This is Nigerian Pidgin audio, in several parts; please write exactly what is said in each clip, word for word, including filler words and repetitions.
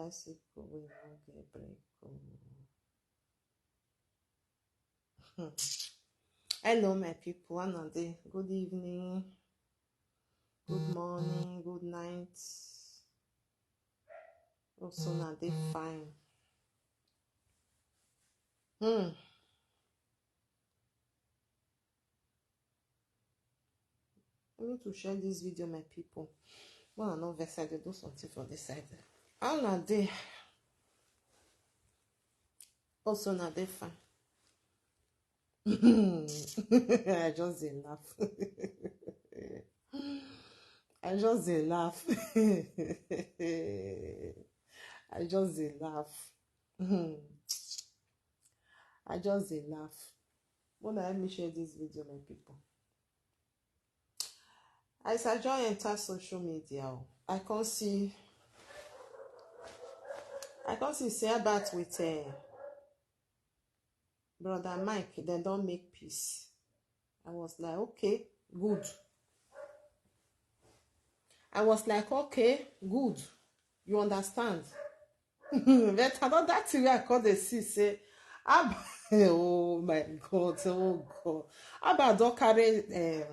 Bicycle wey no get brake o. Hmm. Hello, my people. How una dey? Good evening, good morning, good night. Also, una dey fine. Hmm. I need to share this video, my people. Well, I no vex, I dey do something for this side. How una dey? Also, una dey fine. I just dey laugh. I just dey laugh. I just dey laugh. I just dey laugh. Una help me share this video, my people. As I just enter social media o, I come see, I come see say Albert with, eh, brother Mike, dem don make peace. I was like, okay, good. I was like, okay, good. You understand? But another thing wey I come dey see say, Ab-, oh my God, oh God. Albert don carry, eh,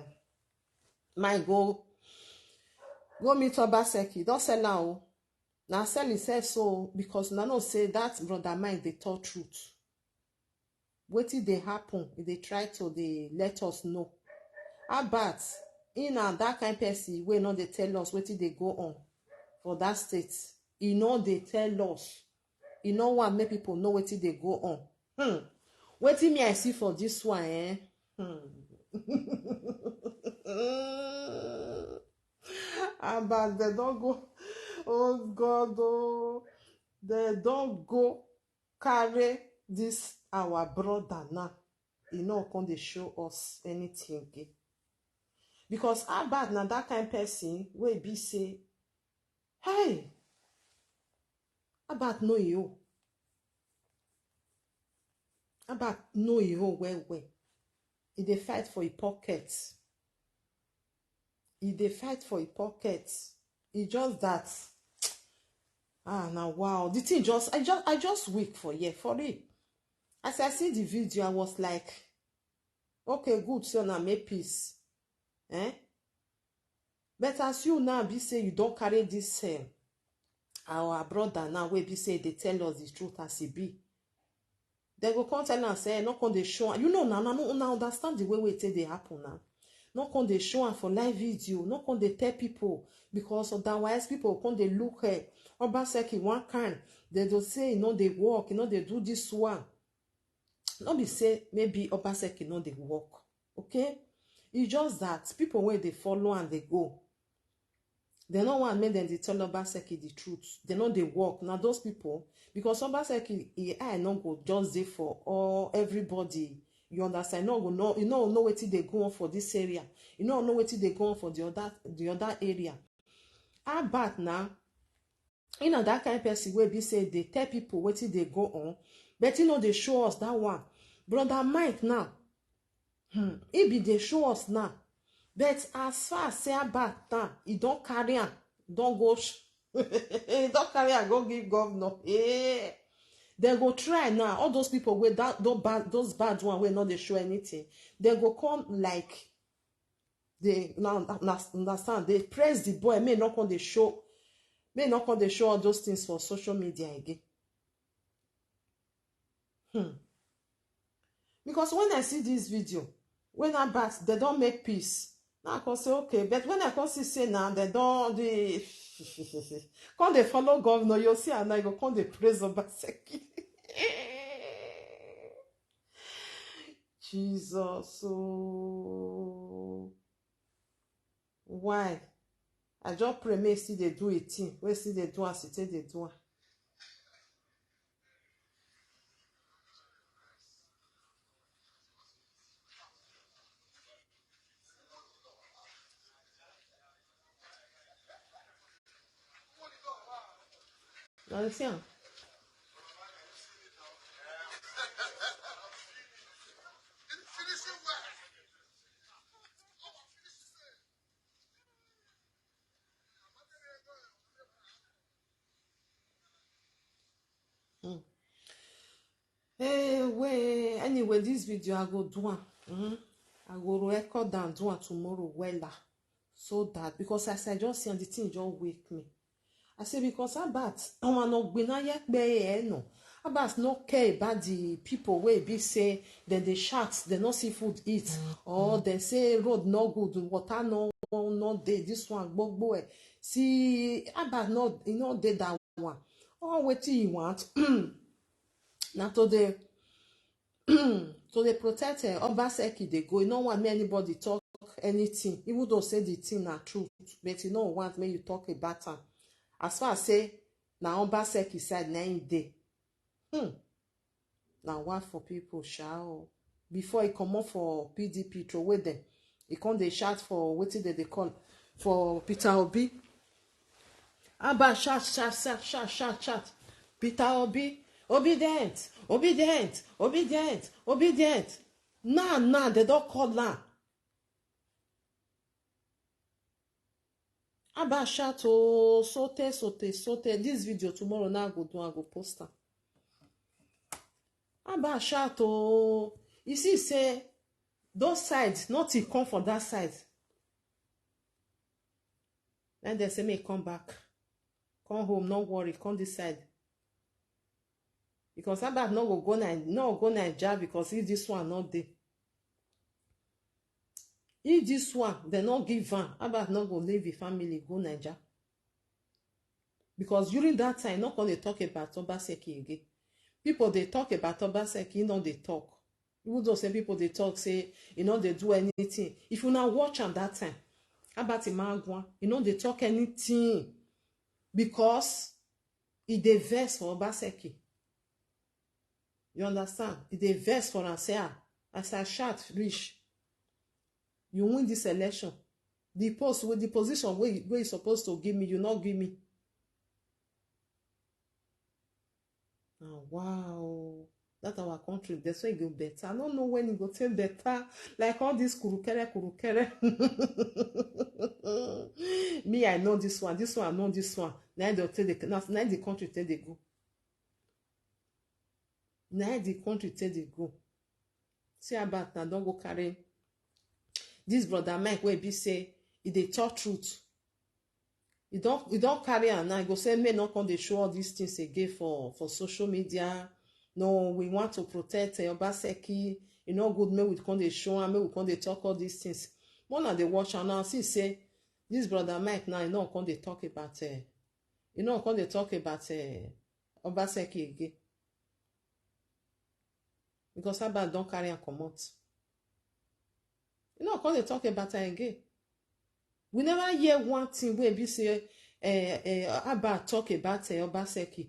Mike go, go meet Obaseki, don sell am o. Na sell himself so, because una know say that brother Mike dey tell truth. Wetin dey happen, e dey try to dey let us know. Albert, he na that kind person wey no dey tell us wetin dey go on for that state. E no dey tell us. E no want make people know wetin dey go on. Hmm. Wetin me I see for this one, eh? Hmm. Albert, dem don go. Oh God, oh. Dem don go carry this our brother now. E no come dey show us anything again. Because Albert na that kind person wey be say, hey, Albert know e own. Albert know e own well well. E dey fight for e pocket. E dey fight for e pocket. E just that, ah, na wow. The thing just, I just, I just weak for here, for real. As I see the video, I was like, okay, good, so una make peace. Eh? But as you now be say you don carry this, eh, our brother now wey be say dey tell us the truth as e be. Dem go come tell am say, no come dey show am. You know, na, na, no, una understand the way wey e take dey happen now. No come dey show am for live video. No come dey tell people, because otherwise people come dey look, eh, Obaseki one kind. Dem go say e no dey work, e no dey do this one. No be say maybe Obaseki no dey work, okay? E just that people wey dey follow am dey go, dem no want make dem dey tell Obaseki the truth. Dem no dey work. Na those people, because Obaseki, e eye no go just dey for all, everybody. You understand? E no go know, e no know wetin dey go on for this area. E no know wetin dey go on for the other, the other area. Albert na, e na that kind person wey be say dey tell people wetin dey go on, but e no dey show us that one. Brother Mike now, hmm, e be dey show us now. But as far as say Albert now, e don carry am, don go sh-, e don carry am go give governor. Eh. Dem go try now. All those people wey that, those bad, those bad one wey no dey show anything, dem go come like dey, na, na, understand, dey press the boy, make e no come dey show, make e no come dey show all those things for social media again. Hmm. Because when I see this video, when Albert, dem don make peace. Now I come say, okay, but when I come see say now dem don dey, come dey follow governor, you see, and I go come dey praise Obaseki. Jesus, oh. Why? I just pray make e still dey do a thing, wey still dey do as e take dey do am. Now you see am. Hey, well, anyway, this video I go do am. Mm-hmm. I go record and do am tomorrow, wella. So that, because as I just see am, the thing just wake me. I say, because Albert, I want no gbina yet be eh, no. Albert no care about the people wey be say dem dey shout, dem no see food eat, or dem say road no good, water no no dey, this one gbogbo eh. See, Albert no, e no dey that one. All wetin he want na to dey to dey protect eh, Obaseki dey go. E no want make anybody talk anything, even though say the thing na truth, but e no want make you talk about am. As far as say na Obaseki side na him dey. Hmm. Na wa for people sha o. Before he comot for P D P, throway dem, he come dey shout for wetin dem dey call for Peter Obi. Abba shout, shout, shout, shout, shout, shout. Peter Obi, obedient, obedient, obedient, obedient. Now, now, dem don call am. Abba shout o, sote, sote, sote. This video tomorrow now I go do, I go post am. Abba shout o. You see say those sides, nothing come from that side. And dem say make e come back. Come home, no worry, come this side. Because Albert no go go Ni-, no go Naija because if this one no dey. If this one, dem no give am, Albert no go leave him family go Naija. Because during that time, no come dey talk about Obaseki again. People dey talk about Obaseki, he no dey talk. Even though say people dey talk say he no dey do anything. If una watch am that time, Albert Imagwan, he no dey talk anything because he dey vex for Obaseki. You understand? He dey vex for am, say, "Ah, as I shout reach, you win this election. The post with the position wey, wey you supposed to give me, you no give me." Ah, wow. That our country, that's why e go better. I don't know when e go take better. Like all this kurukere, kurukere. Me, I know this one. This one, I know this one. Now they take the, now, now the country take dey go. Now the country take dey go. See about now, don't go carry this brother Mike wey be say e dey talk truth. E don, e don carry am now. E go say make no come dey show all these things again for, for social media. No, we want to protect eh, Obaseki. E no good make we come dey show am, make we come dey talk all these things. When I dey watch am now, see say this brother Mike now, e no come dey talk about eh, e no come dey talk about eh, Obaseki again. Because Albert don carry am comot. E no come dey talk about am again. We never hear one thing wey be say eh, eh, Albert talk about eh, Obaseki.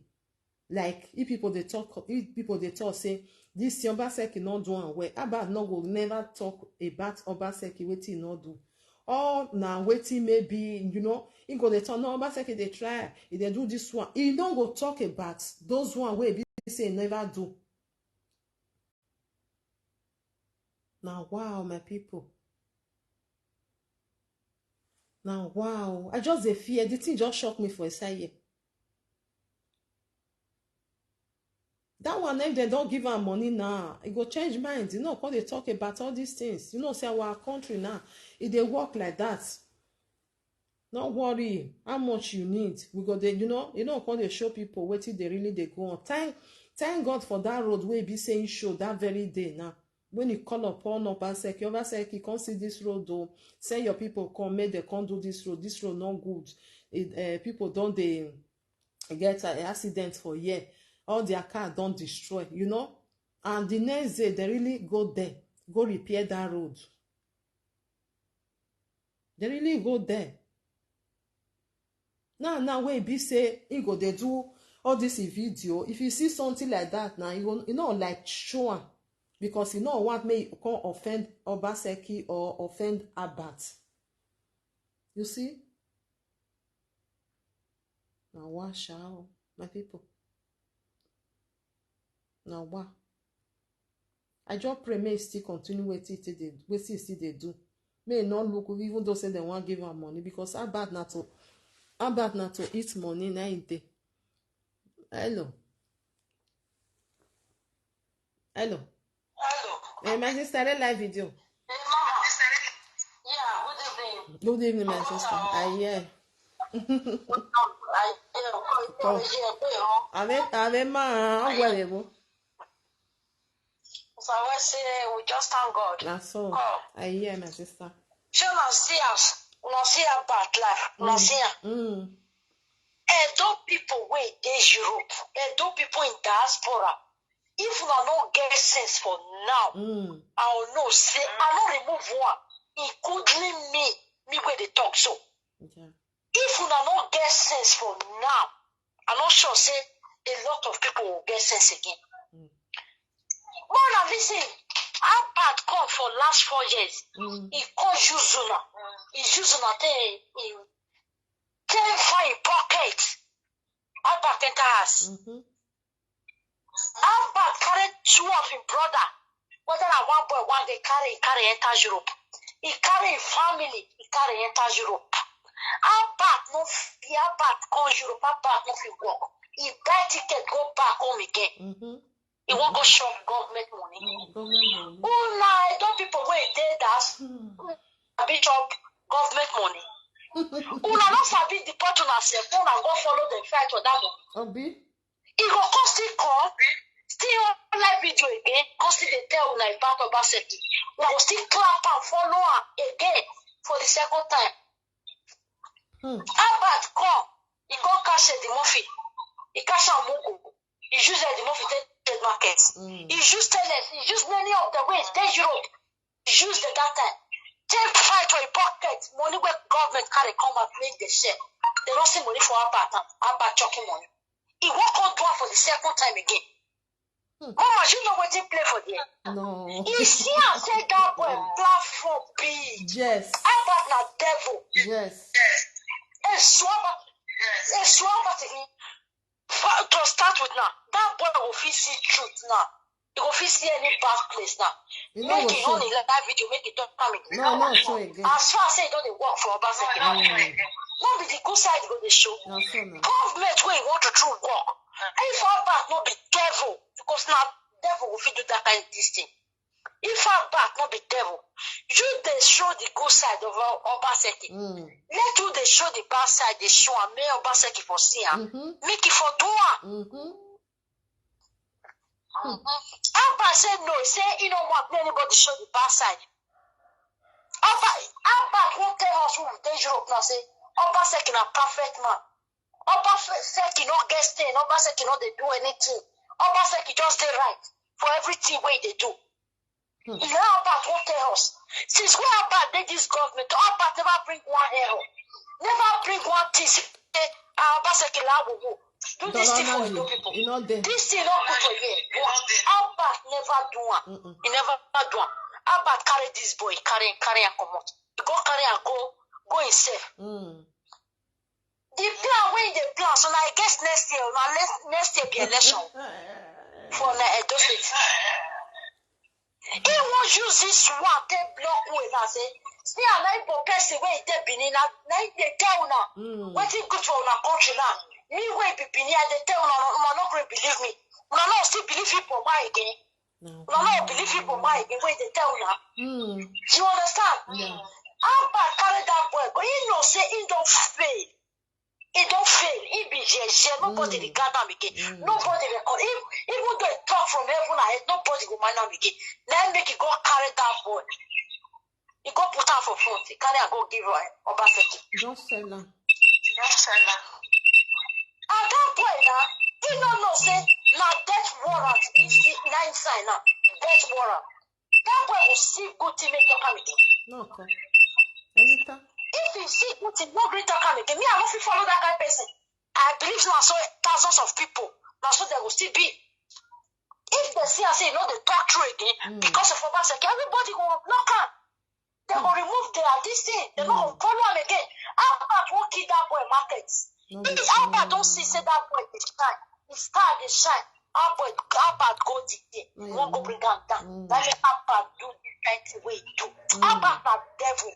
Like if people dey talk, if people dey talk say this thing Obaseki no do am well, Albert no go never talk about Obaseki wetin e no do. Or na wetin maybe, you know, he go dey talk, no, Obaseki dey try, he dey do this one. He no go talk about those one wey be say he never do. Now, wow, my people. Now, wow. I just dey fear. The thing just shock me for inside here. That one, if dem don give am money now, e go change mind. You know, come dey talk about all these things. You know, say our country now, e dey work like that. No worry, how much you need? We go dey, you know, you know, come dey show people wetin dey really dey go on. Thank, thank God for that road wey be say he show that very day now. When he call upon Obaseki, Obaseki, come see this road o. Send your people come, make dem come do this road. This road no good. It, eh, people don dey get a accident for here. All their car don destroy, you know. And the next day, they really go there, go repair that road. They really go there. Now, now wey e be say he go dey do all this in video. If you see something like that now, you go, you know, like show am, because you no want make you come offend Obaseki or offend Albert. You see? Na wa sha o, my people. Na wa. I just pray make e still continue wetin e take dey, wetin e still dey do. Make e no look, even though say dem wan give am money, because Albert na to, Albert na to eat money na him dey. Hello. Hello. Hello. Hey, my sister, the live video. Hey, Mama. Yeah, good evening. Good evening, my sister. I hear. I hear. Talk. Ave, ave ma, where you go? So I will say we just thank God. That's all. Oh. I hear, my sister. Shey una see am, una see am bad life, una see am. Mm. Edo people wey dey Europe, Edo people in diaspora, if una no get sense for now, Mm. I will know say I no remove one, including me, me wey dey talk so. Yeah. If una no get sense for now, I no sure say a lot of people will get sense again. Mm. But now listen, Albert come for last four years. Mm. He come use una. He use una take he take find him pocket. Albert enter house. Mm-hmm. Albert carry two of him brother. Whether na one boy, one girl, carry, he carry enter Europe. He carry him family, he carry enter Europe. Albert no fit, Albert come Europe, Albert no fit work. He buy ticket, go back home again. Mm-hmm. He wan go chop government money. Government money. Una Edo people wey dey that Hmm. sabi chop government money. Una no sabi deport una sef, una go follow dem fight for that money. Obi. He go come still come, still on live video again, come still dey tell una about Obaseki. Una go still clap am, follow am again for the second time. Hmm. Albert come, he go catch Eddie Murphy. He catch am Mugo. He use Eddie Murphy take trade market. Mm. He use Teles. He use many of the ways dey Europe. He use the that time. Take fight for a pocket. Money where government carry come out make the share. They don't see money for Albert and Albert chucking money. He won't come do am for the second time again. Hmm. Mama, you know what he play for there? No. He see and say that boy platform big. Yes. Albert na devil. Yes. A swabba. A swabba to him. Fa- To start with now, that boy will fit see truth now. He will fit see any bad place now. You know Make what him show? On the live video, make it talk coming. No, no show again. As far as say he don dey work for Obaseki, Mm. no be the good side go dey show. Na so na. Government wey want to true work. If Albert no be devil, because na devil will fit do that kind of this thing. If Albert no be devil, you dey show the good side of O- Obaseki. Mm. Let you dey show the bad side, dey show am, make Obaseki for see am. Mm-hmm. Make e for do am. Mm-hmm. Albert say no, say he no want make anybody show the bad side. Albert, Albert won't tell us who dey Europe now, say Obaseki na perfect man. Obaseki no get stain, Obaseki no dey do anything. Obaseki just dey right for everything wey he dey do. Hmm. He now Albert won't tell us. Since we Albert dey this government, Albert never bring one error. Never bring one thing say, ah, Obaseki la wo wo. Do this thing for Dollar Edo Nadi, people. you know there. This thing no good for you. Albert never do am. Mm-mm. He never do am. Albert carry this boy, carry him, carry him comot. He go carry am go, go himself. Mm. The plan wey he dey plan, so na I guess next year, na next, next year be election for na Edo State. He wan use this one take block way now, say, see, I na Igbo person wey dey Benin, na, na him dey tell una Mm. wetin good for una country now. Me wey be Benin, I dey tell una, una no gree believe me. Una no still believe Igbo man again. No. Una no believe Igbo man again wey dey tell una. Mm. You understand? Yeah. Albert carry that boy go. He know say he don fail. He don fail. He be jeje. Nobody Mm. regard am again. Mm. Nobody record. If, even though he talk from heaven ahead, nobody go mind am again. Na him make he go carry that boy. He go put am for front. He carry am go give uh, Obaseki. Just sell am. And that boy now, he no know say na death warrant he see na him sign now. Death warrant. That boy go see good thing make talk am again. No, come. Anytime. If he see good thing, no gree talk am again. Me, I no fit follow that kind person. I believe na so thousands of people, na so they go still be. If they see am say he no dey talk true again, Mm. because of Obaseki, everybody go block am. They go remove their this thing. They no go Mm. follow am again. Albert wan kill that boy market. No If be Albert don true. See say that boy dey shine, his star dey shine. Albert, Albert go there. He wan go bring am down. Mm. That make Albert do this kind thing wey he do. Mm. Albert na devil.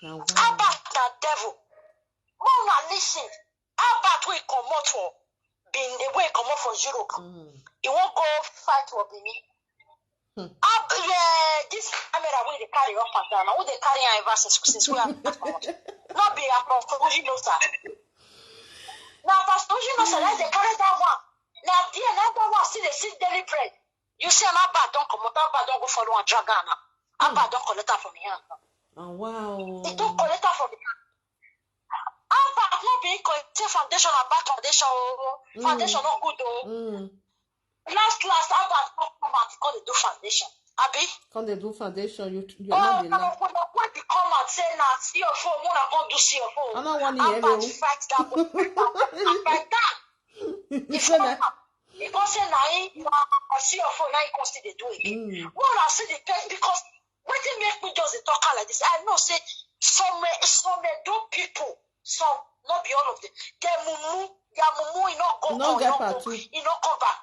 Na one. Albert na devil. Make una listen. Albert wey comot for Benin, wey comot for Europe. Mm. He wan go fight for Benin. Hmm. Ab- yeah, this camera wey dey carry up and down, who dey carry am ever since, since we have comot? No be Apostle Uji Nosa. Na Pastor Uji Nosa na dey carry that one. Na there na that one still dey see daily bread. You see, an Albert don comot, Albert don go follow and drag am now. Albert don collect am from him hand now. Ah, wow. He don collect am from him hand. Albert no be him collect foundation, Albert foundation o. Foundation no good o. Mm. Last last, Albert come come out, he come dey do foundation. Abi? Come dey do foundation. You you no dey lie. When he come out say na C F O, una come do C F O. I no wan hear Albert you. Fight that boy. Fight that. You say that. He come say na him na C F O na he come still dey do again. Mm. Una see the person, because wetin make me just dey talk am like this, I know say some eh, some Edo people, some, no be all of them, their mumu, their mumu, e no go E no come, get e no part go, two. E no come back.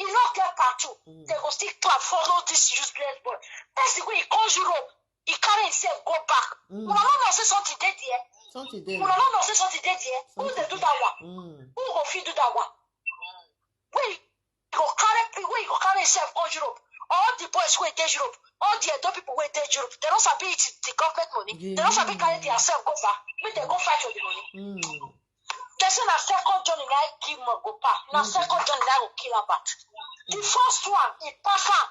E no get part two. They go still clap follow this useless boy. Person wey he come Europe, he carry himself go back. Mm. Una no know say something dey there. Something dey. Una no know say something dey there. Who dey do that one? Mm. Who go fit do that one? Wey go carry pe- wey go carry himself go Europe? All the boys wey dey Europe, all the Edo people wey dey Europe, they no sabi eat the government money. They no sabi carry their self go back. Make dem go fight for the money. Mm. They say na second journey na him kill Mo go pass. Na second journey na go kill Albert. The first one, he pass am.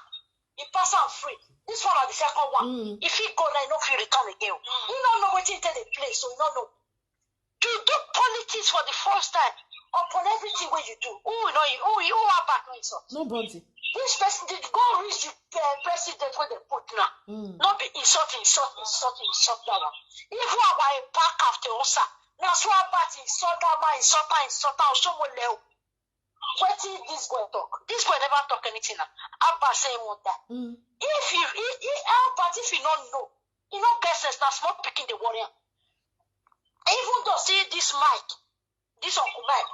He pass am free. This one na the second one. Mm. If he go now, he no fit return again. He no know wetin take dey play, so he no know. You do politics for the first time. Upon everything wey you do, who you know, who you who Albert no insult? Nobody. Which person did go reach the uh, president wey dey put now? Mm. No be insult, insult, insult, insult that one. Even our back after Osa, na so Albert insult that man, insult am, insult am, Oshomo Leo. Wetin this boy talk? This boy never talk anything now. Albert say he wan die. Mm. If you, if, if Albert, if you no know, you no get sense. Na small pikin dey worry am. Even though see this Mike, this uncle Mike,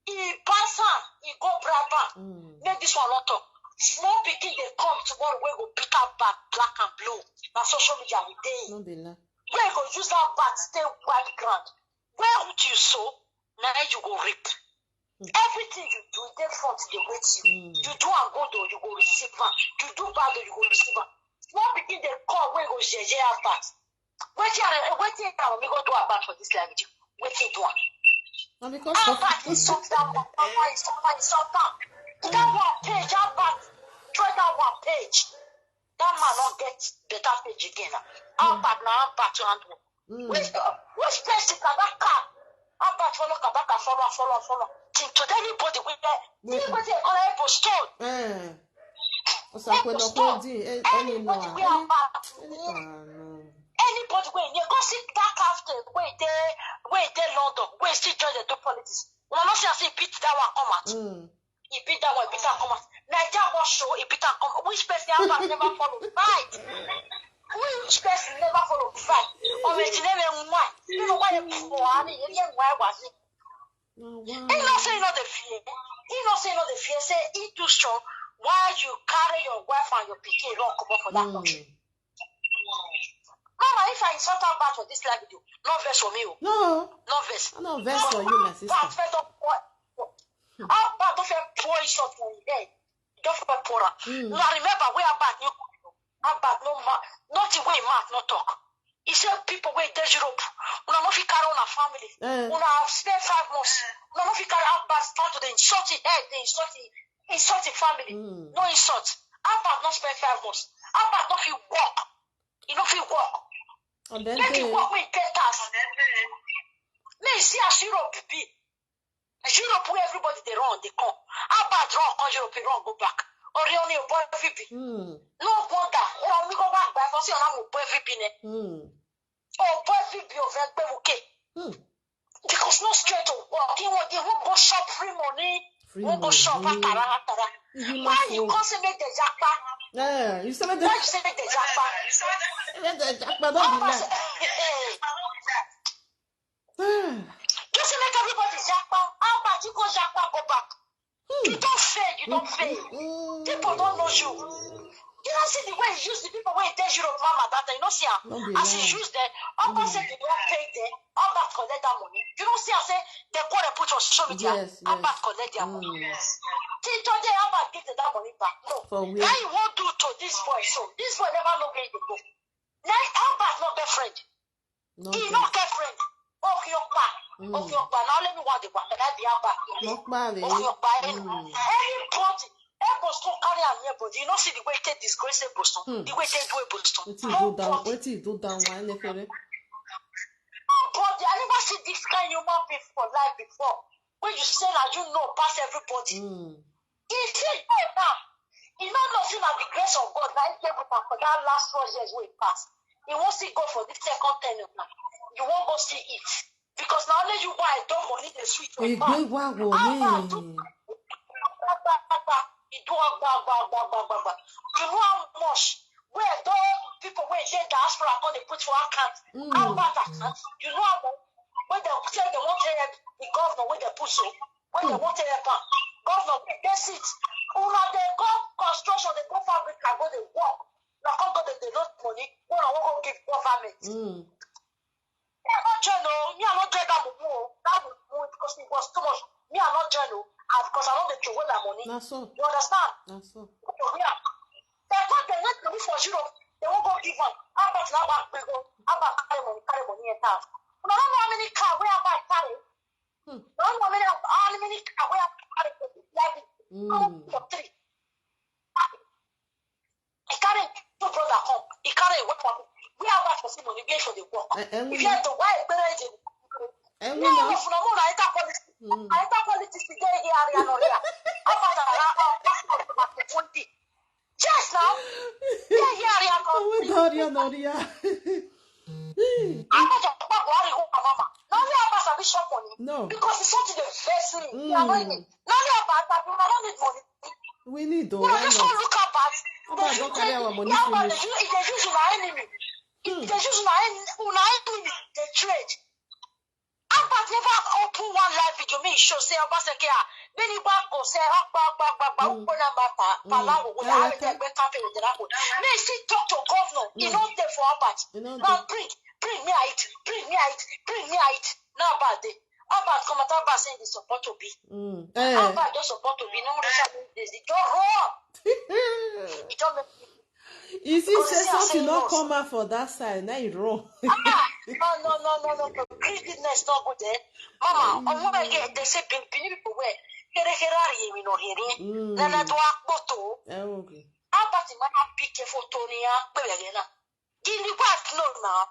he pass am, he go bribe am. Mm. Make this one no talk. Small pikin dey come tomorrow wey go beat am back, black and blue. Na social media we dey. No dey lie. Wey go use that bat take wipe ground. Where would you sow, na you go reap. Everything you do, dey front dey wait you. Mm. You do am good o, you go receive am. You do bad o, you go receive am. Small pikin dey come wey go jeje Albert. Wetin I wetin I go do Albert for this life with you? Wetin do am? Na because of Albert insult that one, that one insult am, insult am. That one page, Albert throw that one page. That man no get better page again now. Albert na Albert to handle. Mm. Which uh, which place is Kabaka? Albert follow Kabaka, follow, follow, follow. Till today, anybody wey dey, see wetin they call Apple Stone. Eh. Osakwe no kodi. Any no. Anybody wey Albert Ah no. Anybody wey near, go see that after wey dey wey dey London, wey still join the do politics. Una no see as he beat that one come out. Mm. He beat that one, he beat am come out. Naija go show, he beat am come out. Which person Albert never follow fight? Which person never follow fight? Or wait, you never why? You know why you for army? You never why was it? No, He wow. no say he no dey fear. He no say he no dey fear. Say he too strong. Why you carry your wife and your pikin run comot for that country? Mm. Mama, if I insult am back for this live video, no vex for me o. No, No vex. I no vex for you, my But sister. first of all, Albert don first pour insult for him head. Don first pour am. Mm. Una remember wey Albert new, Albert no ma nothing wey him mouth no talk. He say people wey dey Europe, una no fit carry una family. Eh. Una have spend five months. Una no fit carry Albert start to dey insult him head, dey insult him, insult him family. Mm. No insult. Albert no spend five months. Albert no fit work. He no fit work. And then Make him they, work wey he pay tax. Make he see as Europe be. Europe wey everybody dey run dey come. Albert run come Europe, he run go back. Orioni Oboevibi. Mm. No wonder. Ora mi go back by for see ona Oboevibi ne. Mm. Oboevibi o fe gbe muke. Mm. Because no straight to work. He won't, he won't go shop free money. Free Won't go shop money. Akara, Akara. If you Why not you so, can't say make the japa? eh, you say make the Why you say make the japa? make the japa don't be Albert, like. eh, just say make everybody japa. Albert, you go japa, go back. You don't fail, you don't fail. Mm. People don't know you. You don't see the way he use the people wey dey Europe, mama, that time. You no see am. No be As he lie. Use them, Albert say they don pay them. Albert collect that money. You no see am say they quarrel put for social media. Yes, yes. Albert collect their money. Mm. Till today, Albert give them that money back. No. For where? Now he wan do to this boy so. This boy never know where he dey go. Now Albert no get friend. No He get. No get friend. Okiopa. Mm. Okiopa. Now let me want the one. Can I be Albert? No kpale. Okiopa. Mm. Anybody. Ebo so carry am here, but you no see the way take disgrace Ebo so. Hmm. The way take do Ebo so. Wetin do down? Wetin do down? Why nefere? Nobody. I never see this kind human being for life before. When you say that you know pass everybody. Mm. He still dey now. He no know say na the grace of God na him dey with am for that last four years wey pass. He wan still go for the second tenure now. You wan go see it because na only you buy don money dey sweet your mouth. Igbe wa wo How far do ni. Gbagba, gbagba. He do gbagba, gbagba, gbagba, gbagba. You know how much wey don people wey dey diaspora come dey put for account. Mm. How much account? You know how much wey dem say dem wan pay the governor wey dem put so. Wey dem wan pay help am. Governor dey get seat. Una dey go construction, dey go fabric and go dey work. Na come go dey dey load money. Wey una wan go give government. Mm. Me, I no join o. Me, I no join that mumu o. That mumu because it was too much. Me, I no join o. And because I no dey throw away my money. Na so. You understand? Na so. Yeah. They come dey make money for Europe. They wan go give am. Albert na back we go. Albert carry money, carry money enter house. Una no know how many car wey Albert carry. Hmm. Una no know how many, how many car wey Albert carry for this life. Mm. Come for three. He carry two brother come. He carry one for me. We Albert for see money, we for the work. Eh, eh, we If you have to, why better is it? Eh, we No, know. no, no, no, I enter politics. Mm. I enter politics today here, here, no, here. After that, I, I, I, I, twenty. Yes, now. Yeah, yeah, yeah, no. Oh, Daria, Daria. I'm not a papa, Buhari, who my mama. Now we have us a bishop money. No. Because it's something that vex me. Mm. They annoy me. Now we have us, but we don't need money. We need though. Una Why just not? wan look at bad. How about don't carry our money Yeah, but finish? they use, they use una enemy. Hmm. They use una en-, una enemy. They trade. Albert never open one live video. Me show say Obaseki ah. Many back go say Agba Agba Agba Agba. Hmm. Open number pa Hmm. palawo. We Yeah, have yeah, the great campaign with the Lago. Me still talk to governor. He Hmm. No dey for Albert. You know, Now bring, bring me it, bring me it, bring me it. Now Albert dey. Albert come out, Albert say he support Obi. Mm. Eh. Albert just support Obi. No reach how many days. He just run. He just make You see, Because say see, I something say not no. Come out for that side. Now you wrong. Ah, no, no, no, no, no, no. Greediness not good there. Mama, on what I get, they say Bin-, Benin people wear. Here, here, are you, you know, here. Mm. Then I do a photo. Eh, okay. How about the man have big photo near? Baby, again, now. Give the wife no now.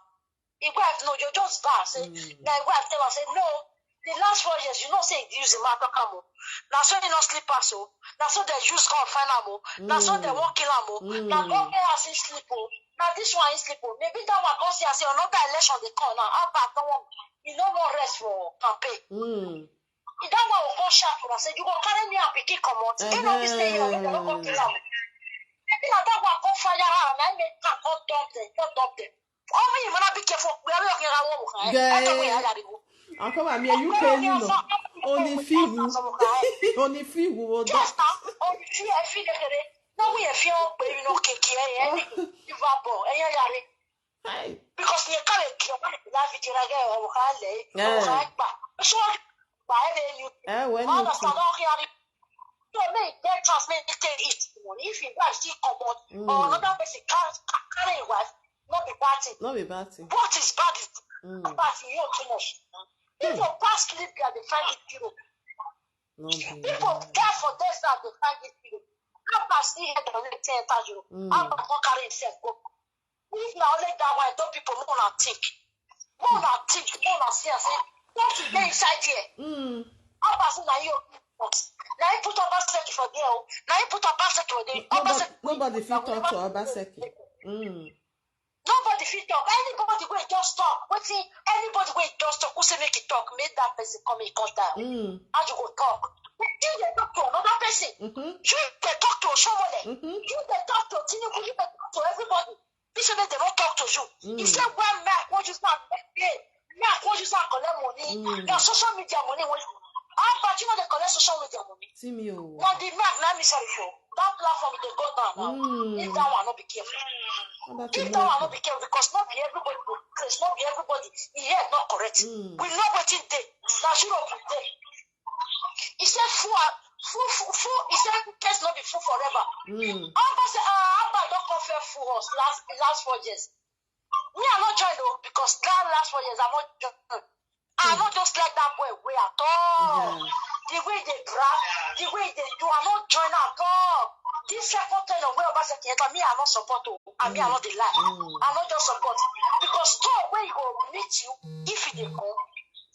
The wife no, you just bow. Say, Mm. Now the wife tell her, say, no. The last four years, you know, say, use the man talk am o. Now so they not sleep us o. Now so they use gun find am o. Now so they Mm. won't kill am o. Now Mm. God pay us in sleep o. Now this one is sleep o. Maybe that one go see and say another election they come now. How about no one? You no more rest for campaign. Mm. If that one will come sharp for us, say you go carry me and pikin comot. They no be stay here. They no go kill am. Maybe na that one go fire her and I make her go dump them, go dump them. Only you wanna be careful. We are not here. I talk we are. Akọba mi eyu ke ni no. Oni fiwu. Oni fiwu o da. Just now, on the fear, I feel like no we are fear, but you know, kick here, any, you are born, and you're yari. Hey. Because you can't kill one of the life you are there, or can lay, or Yeah. can back. So, by the new, Eh, when man, you I don't hear it. So, me, they trust me, they take it. If you guys still come on, Mm. or another person can't carry wife, not be bad thing. No be bad thing. What is bad is Mm. bad in you too much. If your past live there, they find it zero. No be. People die for this now, they find it zero. How about see head on the ten thousand? Mm. How about not carry himself go? If now only that one, don't people more not think. More not think, more not see and say, don't you dey inside here? Mm. How about see now you? Now you put up a second for there. Now you put up a second for there. Nobody, nobody fit talk to Obaseki. Mm. Nobody fit talk. Anybody wey just talk, wetin anybody wey just talk, who say make e talk, make that person come in contact. Mm. How you go talk? You dey talk to another person. Mm-hmm. You dey talk to Shomole. Mm-hmm. You dey talk to Tinubu. You dey talk to everybody. This way they don't talk to you. Mm. He said, well, me, I want you to make me. Me, I want you to collect money. Mm. Your social media money. What you, how about you know they collect social media money. See me, oh. Na the mark na me sorry for. That platform dey go down now. Mm. If that one no be careful. How about the If that one no mark? Be careful, because not be everybody go craze, not be everybody. E head not correct. Mm. We know wetin dey. Na Europe we dey. He said fool, are- fool, fool, fool. He said case no be fool forever. Mm. Abba say, ah, Abba don come fair fool us last last four years. Me, I no join though, because that last four years I no join. I no just like that boy way at all. Yeah. The way they drag, the way they do, I no join at all. This second ten of where Obaseki enter, me, I no support. Oh, and me, I no dey lie. Mm. I no just support, because store where you go meet you, if you dey come,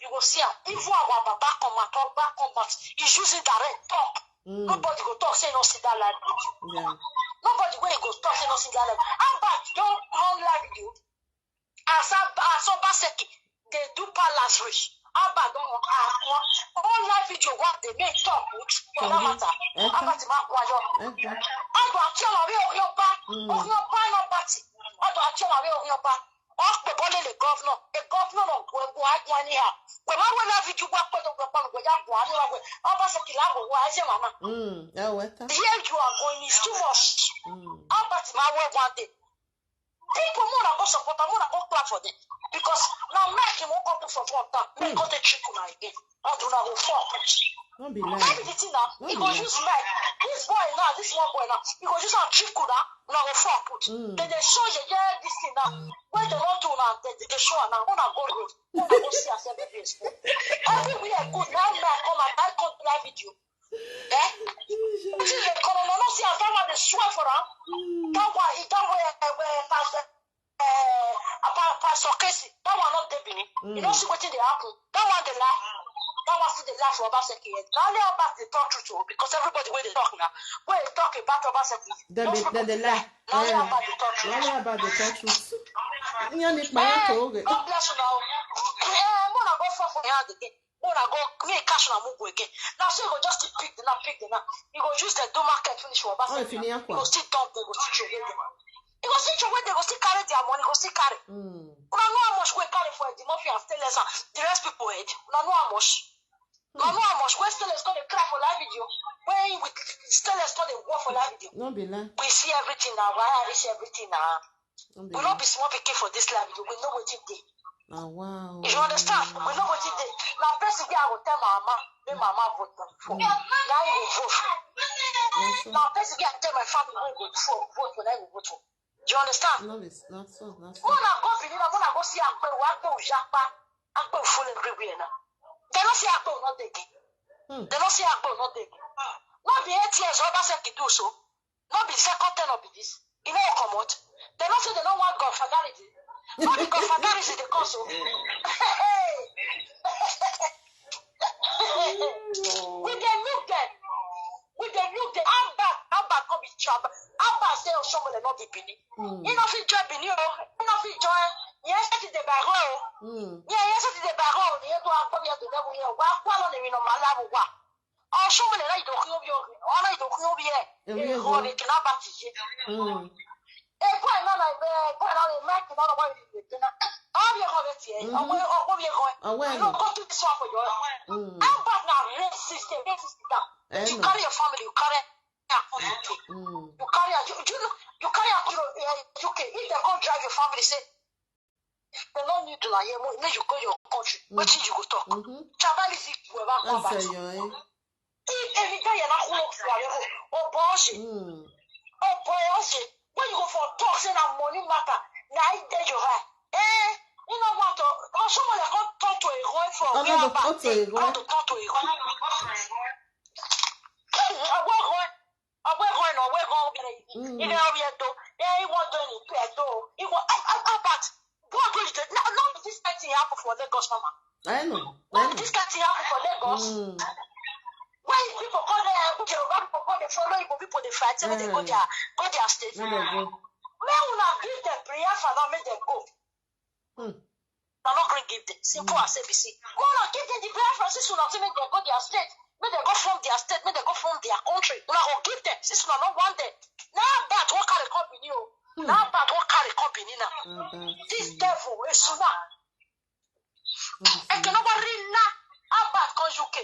you go see am. Even our baba come out, Oba come out, he's using direct talk. Mm. Nobody go talk say no see that live video. Yeah. Nobody wey go talk say no see that live. Abba don on live video. As Abba, as Obaseki dey do palace reach, Abba don on on live video. What dey make talk with for that matter? Uh-huh. Abba ti ma kwayo. Uh-huh. Ọdọ àti ọmọ mi ò yọ bá. Mm. Ò yọ bá náà bá ti. Ọdọ àti ọmọ mi ò yọ bá. Ọpẹ bọlé le governor. A governor of Gwa Gwa Gwa anyhow. Pẹ̀lú àwọn live video wá pẹ̀lú ọgbẹ́ pẹ̀lú ọgbẹ́ yá Gwa ní ọgbẹ́. Obaseki láàbò wá ẹ ṣe màmá. Mm. Oh, what? Here you are going is too much. Mm. Albert ma wear one day. People more na go support am, more na go clap for them. Because now make him won't come put for front now. Make go take trick una again. Or do na go fall. Don't be That lying. be the thing now. No He be go lie. Use mic. This boy now, this one boy now. He go use am trick una. Una go fall put. Mm. Then they show you yeah this thing now. When they don't do now, they, they show am now. Una go road. Una go see as everywhere is full. Everywhere good. Now me I come and I come live video. Eh? Wetin dey come on? No see as that one dey swear for am. That one, e that way, eh, eh, pastor, eh, apa- pastor Casey. That one not dey Benin. You know see wetin dey happen. That one dey lie. That one still dey lie for Obaseki head. Na only Obaseki dey talk truth o, because everybody wey dey talk now, wey dey talk about Obaseki, Dem those be people dem dey lie. na only Eh. Obaseki dey talk truth. Why about the talk truth? Ihe n'ikpa ya ka oge. God bless you now. Eh, more na go fall for your hand again. More na go me cash na mugu again. Now so you go just still pick the now, pick the now. You go use the do market finish for Oh, Obaseki. if you need You go still dump, they go still throw away them. You go still throw away, they go still carry their money, go still carry. Mm. Una know how much we carry for the mafia and stainless and the rest people head. Una know how much. Una know how much we stainless come dey cry for live video. When we stainless come dey work for live video. No be lie. We see everything now. Why I see everything now? No be We no lie. Be small pikin for this live video. We know wetin dey. Ah, wow. You understand? We know wetin dey. Na person wey I go tell my mama, make my mama vote for. Na him go vote. Yes, sir. Na person wey I tell my family wey go vote, vote for, na him go vote for. You understand? No be s- not so, not so. Una go Benin, una go see Agberu, Agberu Japa, Agberu full everywhere now. They no see Agberu no dey again. Hmm. They no see Agberu no dey again. No be eight years Obaseki do so. No be second ten of this. You know come out. They no say they no want God for garrison. No be God for garrison they come so. We dey look them. We dey look them. Abba, Abba come be chop. Abba say Oshomole no be Benin. Mm. He no fit join Benin o. He no fit join. Yes, it is the Bago. Mm. Yeah, yes, it is the Bago. He do Agbo, he do Nebu, he wa kwa no ni no malabu wa. Oshomole na idoku obi obi. Ona idoku obi e. Obi E obi. Ho ni kina ba ti je. Mm. E kwa na na e kwa na e ma kina na wa ni kina. Obi ho be ti e. Mhm. Obo obo bi ho. Awe You no no. Go to this one for your. Mm. How bad na racist, a racist that. Eh, You no. Carry your family, you carry your family. Mm. You carry your, you, you, you carry your, you know, eh, U K. If they come drive your family, say, they don't need to like, make you go your country. Mm. What you go talk? Mm-hmm. Tribalism will ever come back. That's your, eh? If every day you're not going to, oh boy, Mm. oh boy, when you go for talk, say na money matter, na it dey your eye. Eh, you know what? Oh, someone that come talk to a boy for Oh, where no, about talk to a boy. Come to talk to a boy. Ọgbẹ́ kan, ọgbẹ́ kan náà, ọgbẹ́ kan obìnrin yìí. Mm. Ilé ọ̀rẹ́ ẹ̀dọ́, ẹ̀ ìwọ ọ̀dọ́ ni ìpè ẹ̀dọ́ o. Ìwọ, I, I, I, but what do you do? No, no, this kind thing happen for Lagos, mama. I know. No, I know. This kind thing happen for Lagos. Mm. When people call them, Yoruba people call them follow Igbo people, they fight, they go Mm. their, go their state. Let them go. Make una give them prayer for them, make them go. Mm. Una no gree give them. Simple as A B C. Make una give them the prayer for since una say make them go their state. Make them go from their state. Make them go from their country. Una go give them. Since una no want them. Now that one carry come Benin o. Hmm. Now that one carry come Benin now. About This you. Devil, Esuna. Obviously. Eke no worry na. How bad come U K?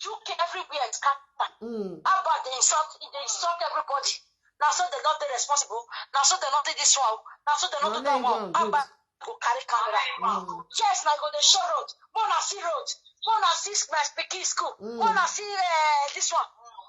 You get everywhere and scatter. Mm. Abba dey insult, e dey insult everybody. Na so dem no dey responsible. Na so dem no dey this one. Na so dem no do that one. Abba go carry camera. Mm. Yes, na go dey show road. Mo na see road. Mo na see my pikin school. Mm. Mo na see uh, this one.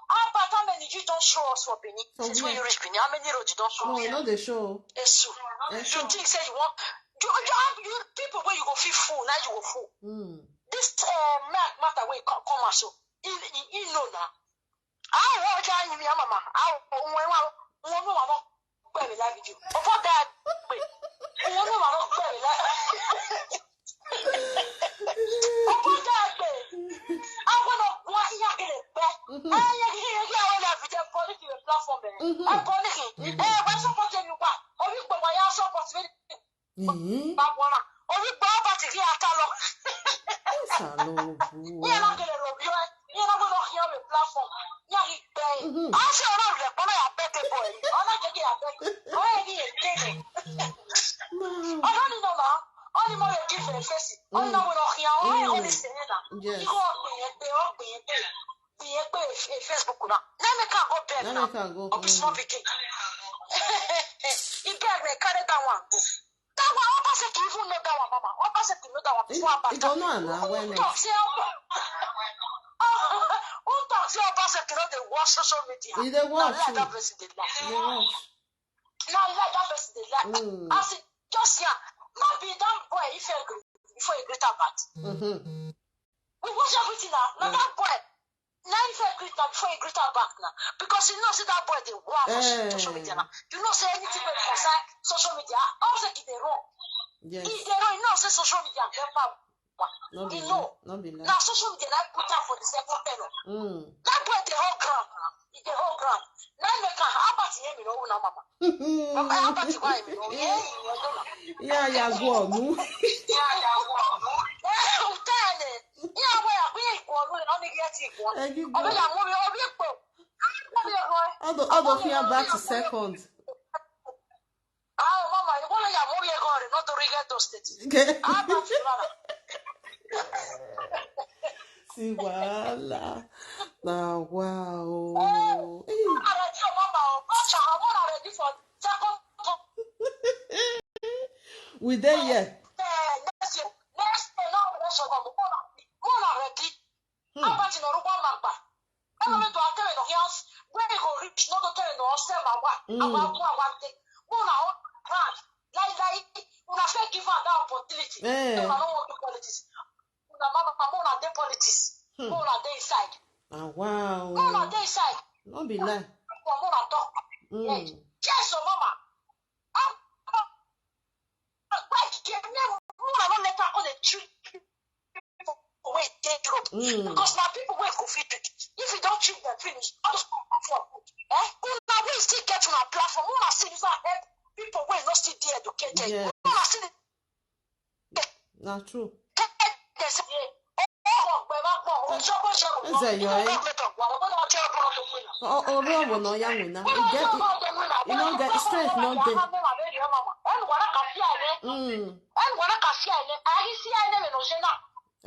Abba, how many you don show us for Benin? Since when you reach Benin, how many road you don show? No, e no dey show. Esu. You think say you want you, you, have, you people wey you go fit fool, now you go fool. Mm. This uh, matter wey come come out so, he, he, he know na. Awo ọjà yìí ni mama. Awo ohun ẹwà wọn ní wà mọ gbẹ̀rẹ̀ láì video. Ọkọ dá pé wọn ní wà mọ gbẹ̀rẹ̀ láì. Ọkọ dá pé àwọn náà wọn ti yà kele pẹ́. Ayé kí kí kí àwọn náà fi jẹ pọ́lìkì rẹ̀ platform ẹ̀. Ẹ pọ́lìkì ẹ̀ wọ́n sọ́kọ̀tì ẹ̀mí pa orí pé wọ́n yà sọ́kọ̀tì ẹ̀mí. Babona. Orí gbọ́ bá ti rí ata lọ. Ìsàlọ̀ òbú. Ní ẹ̀ náà kẹlẹ̀ rọ̀ bí ọ́. Ní ẹ̀ náà gbọ́dọ̀ kí ọ́ mi platform. Ní àyè gbẹ́. A ṣe ọ̀rọ̀ rẹ̀ pọ́nlọ́ yà bẹ́ẹ̀ tẹ̀ bọ̀ ẹ̀. Ọ̀nà jẹ́jẹ́ yà bẹ́ẹ̀. Ọ̀rọ̀ yẹn ní èdè rẹ̀. Ọ̀nà nínú ọ̀nà. Ọ̀nà mọ̀ yẹ kí fẹ̀ fẹ̀ sí. Ọ̀nà gbọ́dọ̀ kí ọ́. Ọ̀rọ̀ yẹn ò lè sẹ̀yìn náà. Ikú ọ̀gbìn yẹn gbé ọ̀gbìn yẹn gbé. Gbìn yẹn gbé Facebook náà. Let me can go beg now. Let me can go. Or be small pikin. He beg me carry that one go. That one, Obaseki even know that one, mama. Obaseki know that one before Abba. He don't know now. Who talk say Obba? Who talk say Obaseki no dey watch social media? He dey watch. Na lie that person dey lie. He dey watch. Na lie that person dey lie. Mm. As he just here, no be that boy if he agree before he greet her back. Mm-hmm. We watch everything now. Na that boy. Now if he greet her before he greet her back now, because he knows that boy dey work for social media now. You know say anything wey concern social media, Obaseki dey run. Yes. He dey run. You know say social media get power. No be lie. No be lie. Now social media like put am for the second panel. Mm. That boy dey hold ground now. He dey hold ground. Now make am how about him? You know, now mama. Mama, how about you? Why you know? Yeah, you know. Yeah, yeah, go on. No. Yeah, yeah, go on. No. Eh, I'm tired. Yeah, where are we going? Only get it one. Only I'm moving. Only go. All the all the fear back to second. Ah, mama, you want to move your car, not to regret those things. Okay. Ah, but you know. See wahala. Na wow. Eh, I'm ready, mama. Oh, gosh, I'm not ready for second. We dey here. Eh, next year, next year, no, no, no, no, no, no, ready. Hmm. Albert no rugwa magba. Ebe me to akere no hias. Where you go reach? No to kere no se magwa. Mm. Awa ku awa te. Mo na o brand. Like like una fit give am that opportunity. Eh. No, I don't want to politics. Una mama, mo na dey politics. Hmm. Mo na dey inside. Ah, wow. Mo na dey inside. No be lie. Mo na talk. Mm. Yes. Yes, so mama. Ah, ah, ah, why you get me? Mo na no let her on the tree. Wey dey Europe. Mm. Because na people wey go fit do it. If you don treat them finish, all those people for good. Eh? Una wey still get una platform, una still use am help people wey no still dey educated. Yes. Una still dey. Na true. Tell them say, oh, oh, oh, oh, oh, oh, oh, oh, oh, oh, Eze, you are in. Ọrụ ọgwụ na ọya nwe na. You get, you no get strength, no dey. Mm.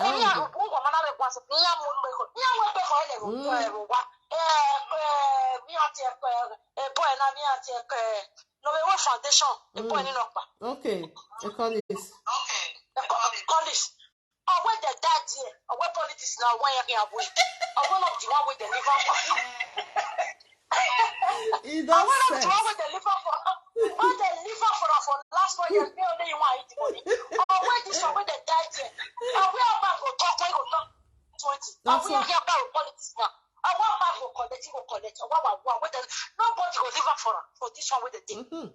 Onye ahụ bụ ụgwọ mana rekwasị ihe amụ mgbekọ ihe amụ mgbekọ ọ na-eru ụwa. Ee, ee, mi ati ekwe ebo ena mi ati ekwe no be we foundation ebo eni no pa. Okay, economist. Economist. Ọgwụ the dad here, ọgwụ politics na ọgwụ ya ya boy. Ọgwụ no be the one wey dey liver for. He don set. Ọgwụ no be the one wey dey liver for. Wey dey liver for for last one year, me only you wan eat money. Ọgwụ this one wey dey die there. Ọgwụ your back go talk, wey go talk twenty. Ọgwụ ya ya back go politics na. Ọgwụ back go collect, go collect. Ọgwụ wa wa wey dey nobody go liver for am for this one wey dey dey. Mm-hmm.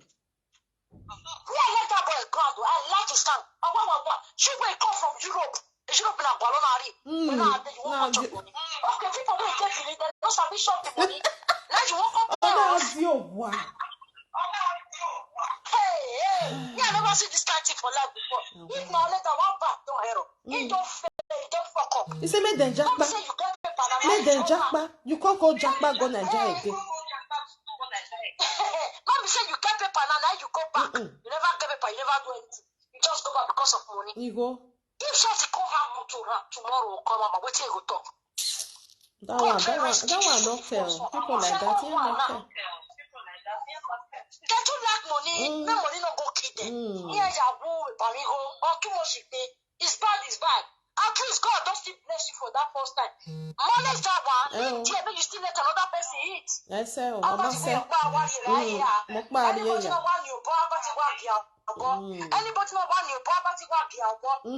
Me, I let that boy go and do. I like to stand. And what, what, what? She will come from Europe. Europe na Gualonari. Mm. When I you want to money. Okay, people will take it. They don't sabi shop the money. Now you won't come to us. Hey, hey. Me, I never see this kind of thing for life before. If not later, one back don't hero. He don't fail, he don't fuck up. He say make dem japa. Make dem japa. You can't go japa go Nigeria again. No be say you get paper now, now you go back. Mm-mm. You never get paper, you never do anything. You just go back because of money. You go. If something come happen to her tomorrow, come on, wetin you go talk? That one, that one, that one no fair. People like that, yeah, no fair. They too lack money. Mm. Make money no go kill them. Mm. Yeah, Yahoo, Bamigo, or too much you pay. It's bad, it's bad. At least God don't still bless you for that first time. Manage that one. Oh. Yeah, but you still let another person eat. I say, oh, Mama say. Mm. Anybody no want you, but about you want you. Mm. Anybody no want you, but about you want you.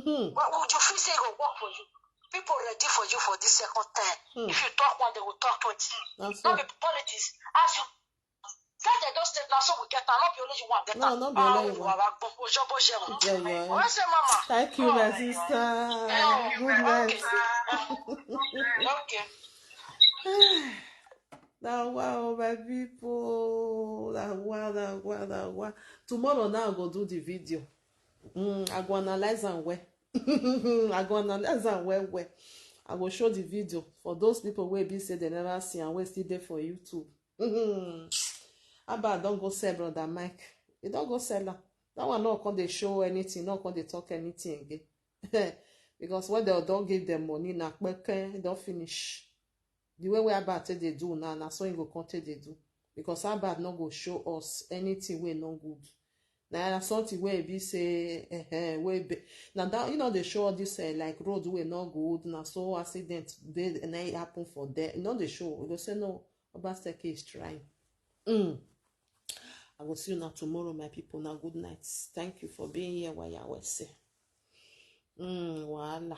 Mm-hmm. But would you feel say it go work for you? People ready for you for this second time. Hmm. If you talk one, they will talk twenty. Not be politics. As you get the those states now, so we get am. Not be only you one get am. No, not be only you one. Ojobo Jemo. Yeah, yeah. What's your mama? Thank you, my sister. Good night. Okay. Now, wow, my people. Now, wow, now, wow, now, wow. Tomorrow now I go do the video. Mm, I go analyze am well. I go analyze am well well. I go show the video for those people wey be say they never see and wey still dey for YouTube. Abba don go sell brother Mike. He don go sell am. That one no come dey show anything, no come dey talk anything again. Because when they don give them money, na kpeke, e don finish. The way wey Abba take dey do now, na so he go come take dey do. Because Abba no go show us anything wey no good. Na something wey be say, eh, eh, wey be, na that, you know, they show all this, eh, like, road wey no good, na so accident dey, na e happen for there. You know, they show, we go say, "No, Obaseki is trying." Mm. I go see you now tomorrow, my people. Now, good night. Thank you for being here while I was say. Mm, voila.